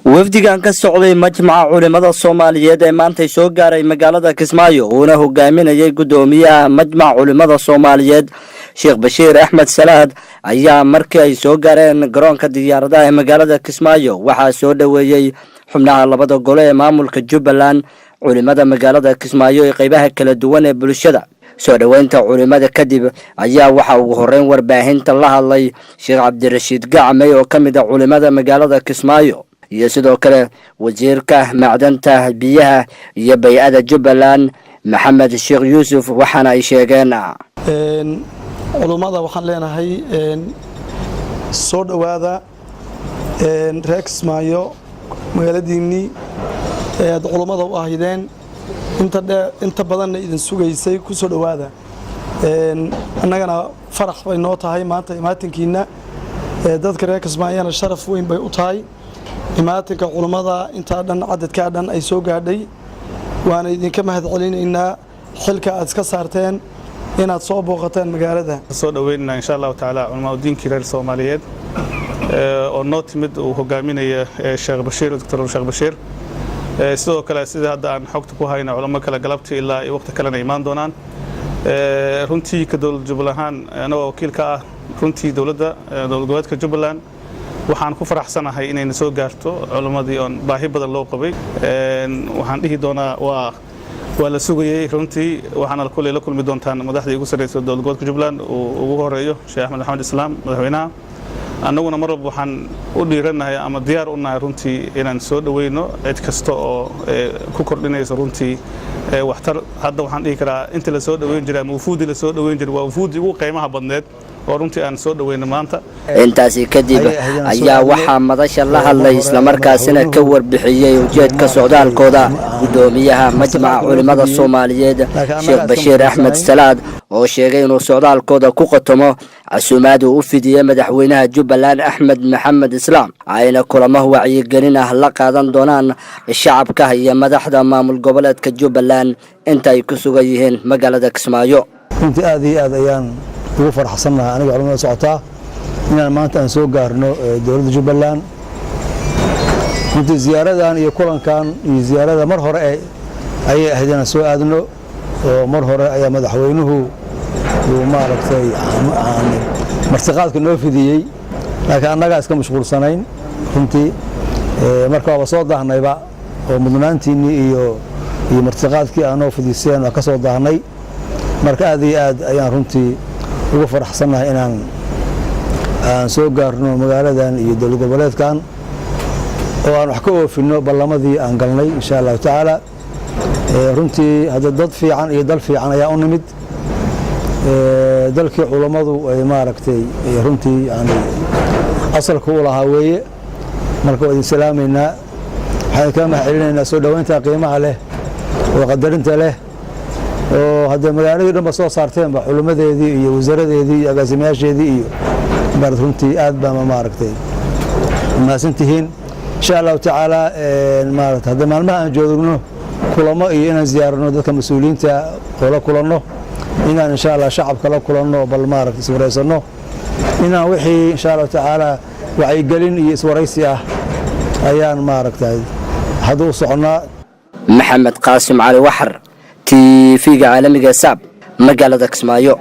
Wafdigan ka socday Majmaca Culimada Soomaaliyeed ee maantay soo gaaray magaalada Kismaayo, uuna hogaaminayay guddoomiyaha Majmaca Culimada Soomaaliyeed, Sheekh Bashiir Axmed Salaad, ayaa markii ay soo gaareen garoonka diyaaradaha ee magaalada Kismaayo waxaa soo dhoweeyey xubnaha labada gole ee maamulka Jubbaland, culimada magaalada Kismaayo ee qeybaha kala duwan ee bulshada. Soo dhoweynta culimada kadib ayaa waxaa ugu horeyn warbaahinta la hadlay Sheekh Cabdirashiid Gacmey oo ka mid ah culimada magaalada Kismaayo, iyo sidoo kale wasiirka macdanta, biyaha iyo bay-ada Jubbaland, Maxamed Sheekh Yuusuf, waxaana ay sheegeen: Culummada waxaan leenahay, soo dhowaada reer Kismaayo, magaaladiinnii aad culummada u ahaydeen, inta badanna idin sugaysay, ku soo dhowaada. Annagana farax bay noo tahay maanta imaatinkiinna. Dadka reer Kismaayona sharaf weyn bay u tahay imaatinka culummada intaa dhan, cadadkaa dhan ay soo gaadhay. Waana idinka mahad celinaynaa xilka aad iska saarteen inaad soo booqateen magaalada. Soo dhaweynana, insha Allahu tacaala, culamaa diinkii reer Soomaaliyeed oo noo timid, uu hogaaminaya Sheekh Bashiir, Doctor Sheekh Bashiir. Sidoo kale, sida hadda aan xogta ku hayno, culamo kale galabtii ilaa iyo waqti kalena imaan doonaan. Runtii, ka dowlad Jubbaland ahaan, anagoo wakiil ka ah runtii dowladda dowlad goboleedka Jubbaland, waxaan ku faraxsanahay inayna soo gaarto culimmadii oon baahi badan loo qabay. Waxaan dhihi doonaa waa la sugayey runtii. Waxaana kuley la kulmi doontaan madaxdii ugu sarreysa dowlad goboleedka Jubbaland, uu ugu horeeyo Sheekh Axmed Maxamed Islaam, madaxweynaha. Annaguna mar walba waxaan u dhiiranahay ama diyaar u nahay runtii inaan soo dhoweyno cid kasta oo ku kordhinaysa runtii waxtar. Hadda waxaan dhihi karaa inta la soo dhoweyn jiray ama wufuuddii la soo dhoweyn jiray, waa wufuuddii ugu qiimaha badneed oo runtii aan soo dhoweyno maanta. Intaasi kadib ayaa waxaa madasha la hadlay, islamarkaasina ka warbixiyey ujeedka socdaalkooda, guddoomiyaha Majmaca Culimada Soomaaliyeed, Sheekh Bashiir Axmed Salaad, oo sheegay inuu socdaalkooda ku qotomo casuumaad uu u fidiyey madaxweynaha Jubbaland, Axmed Maxamed Islaam, ayna kulamo wacyigelin ah la qaadan doonaan shacabka iyo madaxda maamul goboleedka Jubbaland inta ay ku sugan yihiin magaalada Kismaayo. Runtii aad iyo aad ayaan ugu faraxsannahay, aniga culamada socotaa, inaan maanta aan soo gaarno dowladda Jubbaland. Runtii ziyaaradan iyo kulankan iyo ziyaarada mar hore ayay ahayd inaan soo aadno, oo mar hore ayaa madaxweynuhu uu maaragtay martiqaadka noo fidiyey, laakiin annagaa iska mashquulsanayn runtii. Marka waaba soo daahnayba oo mudnaantiinnii iyo martiqaadkii aanoo fidiseen waa ka soo daahnay. Marka aad iyo aad ayaan runtii ugu faraxsannahay inaan aan soo gaarno magaaladan iyo dowlad goboleedkan oo aan wax ka oofinno ballamadii aan galnay, insha Allahu tacaala. Runtii hadda dad fiican iyo dal fiican ayaa u nimid, dalkii culammadu ay maaragtay runtii yani asalka u lahaa weeye. Marka waa idin salaamaynaa, waxaan idinkaga mahad celinaynaa soo dhoweynta qiimaha leh oo qadarinta leh, oo haddee magaaladii dhan ba soo saarteenba, culimmadeedii iyo wasaaradeedii iyo agaasimayaasheedii iyo maarad. Runtii aad baama maaragtay mahadsan tihiin. Insha Allahu tacaala, maarata hadda maalmaha aan joogno kulamo iyo inaan ziyaarano dadka mas-uuliyiinta oo la kulanno, inaan insha Allah shacabka la kulanno, bal maaragta iswaraysanno, inaan wixii insha Allahu tacaala wacyigelin iyo iswaraysi ah ayaan maaragtay hadda u soconnaa. Maxamed Qaasim Cali Waxar, TV-ga caalamiga SAB, magaalada Kismaayo.